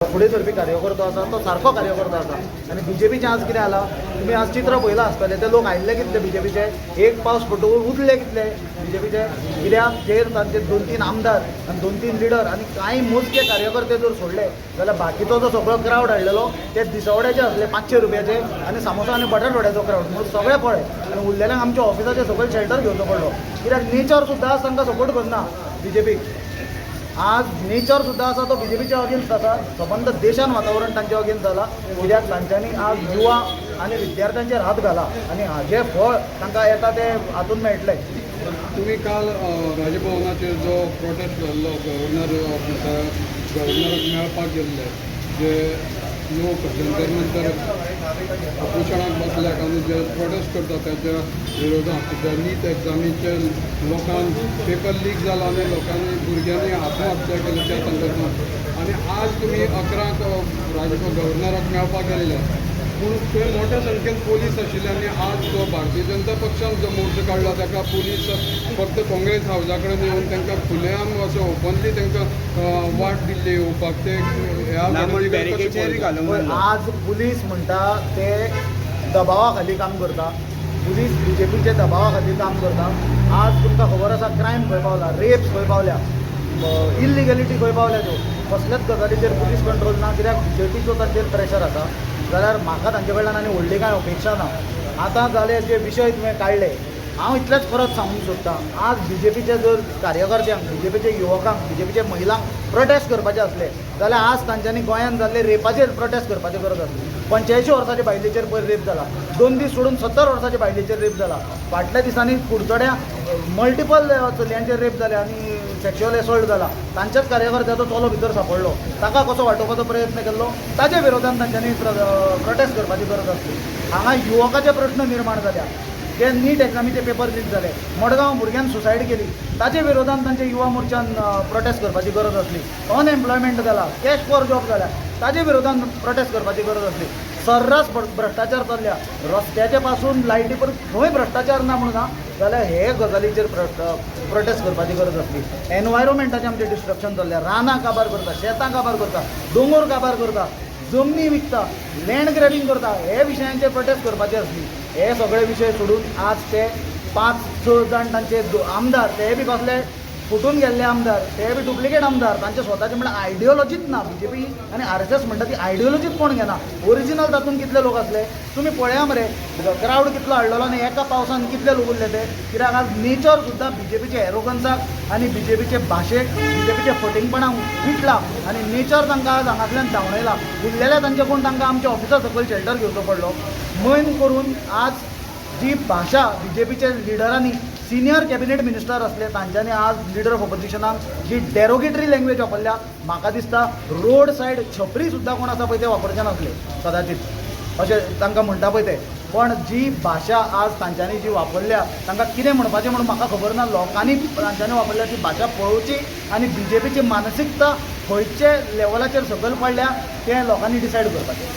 फुडें सरपी कार्यकर्तो आसा, तो सारको कार्यकर्तो आसा. आनी बीजेपीचें आज कितें जालां, तुमी आज चित्र पळयलां आसतलें. ते लोक आयिल्ले कितले बीजेपीचे? एक पावस पडटकूच उरले कितले बीजेपीचे? कित्याक जेर तांचे दोन तीन आमदार आनी दोन तीन लिडर आनी कांय मोजके कार्यकर्ते जर सोडले जाल्यार बाकीचो जो सगळो क्रावड हाडलेलो ते दिसवड्याचे आसले, 500 रुपयाचे आनी सामोसा आनी बटाटवड्याचो क्रावड म्हणून सगळे पळय. आनी उरलेल्यांक आमच्या ऑफिसाचे सगळे शेल्टर घेवचो पडलो, कित्याक नेचर सुद्दां आज तांकां सपोर्ट करना बीजेपीक. आज नेचर सुद्दां आसा तो बीजेपीच्या अगेन्स्ट आसा. सबंद देशान वातावरण तांच्या अगेन्स्ट जाला, कित्याक तांच्यांनी आज युवा आनी विद्यार्थ्यांचेर हात घाला आनी हाजें फळ तांकां येता तें हातून मेळटलें. तुम्ही काल राजभवनाचेर जो प्रोटेस्ट जाल्लो, गव्हर्नर ऑफिसा गव्हर्नराक मेळपाक गेल्ले जे लोक जंतर मंतर उपोशणाक बसल्यात आनी जे प्रोटेस्ट करता ताच्या विरोधात, जे नीट एग्जामीचे लोकांक पेपर लीक जाला आनी लोकांनी, भुरग्यांनी आत्महत्या केली त्या संदर्भात, आनी आज तुमी 11ंक गव्हर्नराक मेळपाक गेल्ले, पूण थंय मोठ्या संख्येन पोलीस आशिल्ले आनी आज जो भारतीय जनता पक्षान जो मोर्चो काडला ताका पोलीस फक्त काँग्रेस हावजा कडेन येवन तांकां खुलेआम असो ओपनली तांकां वाट दिल्ली येवपाक. ते ह्या ना म्हण गजाली कशें बॅरिकेडचेर पळयता? घालूंक पळय, नासलो. आज पुलीस म्हणटा ते दबावा खाली काम करता. पुलीस बीजेपीच्या दबावा खातीर काम करता. आज तुमकां खबर आसा, क्रायम खंय पावला, रेप्स खंय पावल्या, इल्लिगॅलिटी खंय पावल्या. त्यो कसल्याच गजालीचेर पुलीस कंट्रोल ना, कित्याक बीजेपीचो तांचेर प्रेशर आसा. जाल्यार म्हाका तांचे कडल्यान आनी व्हडली कांय अपेक्षा ना. आतां जाले जे विशय तुवें काडले, हांव इतलेंच परत सांगूंक सोदतां, आज बीजेपीचे जर कार्यकर्त्यांक, बीजेपीचे युवकांक, बीजेपीचे महिलांक प्रोटेस्ट करपाचे आसले जाल्यार आज तांच्यांनी गोंयांत जाल्ले रेपाचेर प्रोटेस्ट करपाची गरज आसली. 85 वर्साच्या बायलेचेर पयर रेप जाला, 2 दीस सोडून 70 वर्साच्या बायलेचेर रेप जाला. फाटल्या दिसांनी कुडचड्या मल्टिपल चलयांचेर रेप जाले आनी सेक्शुअल एसॉल्ट जाला. तांच्याच कार्यकर्त्याचो चलो भितर सांपडलो, ताका कसो वाटोवपाचो प्रयत्न केल्लो, ताजे विरोधान तांच्यांनी प्रोटेस्ट करपाची गरज आसली. हांगा युवकाचे प्रश्न निर्माण जाल्या, जे नीट एग्जामीचे पेपर लीक जाले, मडगांव भुरग्यान सुसायड केली, ताजे विरोधान तांचे युवा मोर्चान प्रोटेस्ट करपाची गरज आसली. अनएम्प्लॉयमेंट जाला, कॅश फॉर जॉब जाल्या, ताजे विरोधान प्रोटेस्ट करपाची गरज आसली. सर्रास भ्रश्टाचार चल्ल्या, रस्त्याचे पासून लायटी पर्यंत खंय भ्रश्टाचार ना म्हणून ना जाल्यार हे गजालीचेर प्रोटेस्ट करपाची गरज आसली. एनवायरोमेंटाचें आमचें डिस्ट्रक्शन चल्ल्या, रानां काबार करता, शेतां काबार करता, दोंगोर काबार करता, जमनी विकता, लँड ग्रॅबिंग करता, हे विशयांचेर प्रोटेस्ट करपाचे आसली. हे सगळे विशय सोडून आज ते पांच स जाण तांचे आमदार, ते बी कसले फुटून गेल्ले आमदार, ते बी डुप्लिकेट आमदार. तांचे स्वताचे म्हणल्यार आयडियोलॉजीच ना. बीजेपी आनी आरएसएस म्हणटा ती आयडियोलॉजीच कोण घेना. ओरिजिनल तातूंत कितले लोक आसले तुमी पळया मरे. क्रावड कितलो हाडलेलो आनी एका पावसान कितले लोक उरले ते. कित्याक आज नेचर सुद्दां बीजेपीचे एरोगन्साक आनी बीजेपीचे भाशेक, बीजेपीचे फटींगपणाक विटला आनी नेचर तांकां आज हांगांतल्यान धांवडायला. उरलेले तांचे कोण, तांकां आमच्या ऑफिसा सकयल शेल्टर घेवचो पडलो. मेन करून आज जी भाशा बीजेपीच्या लिडरांनी, सिनियर कॅबिनेट मिनिस्टर असले तांच्यांनी आज लिडर ऑफ ऑपोजिशनाक जी डेरोगेटरी लँग्वेज वापरल्या, म्हाका दिसता रोड सायड छपरी सुद्दां कोण आसा पळय ते वापरचे नासले कदाचित, अशें तांकां म्हणटा पळय ते. पण जी भाशा आज तांच्यांनी जी वापरल्या, तांकां कितें म्हणपाचें म्हणून म्हाका खबर ना. लोकांनी तांच्यांनी वापरल्या ती भाशा पळोवची आनी बीजेपीची मानसिकता खंयचे लेवलाचेर सकयल पडल्या तें लोकांनी डिसायड करपाचें.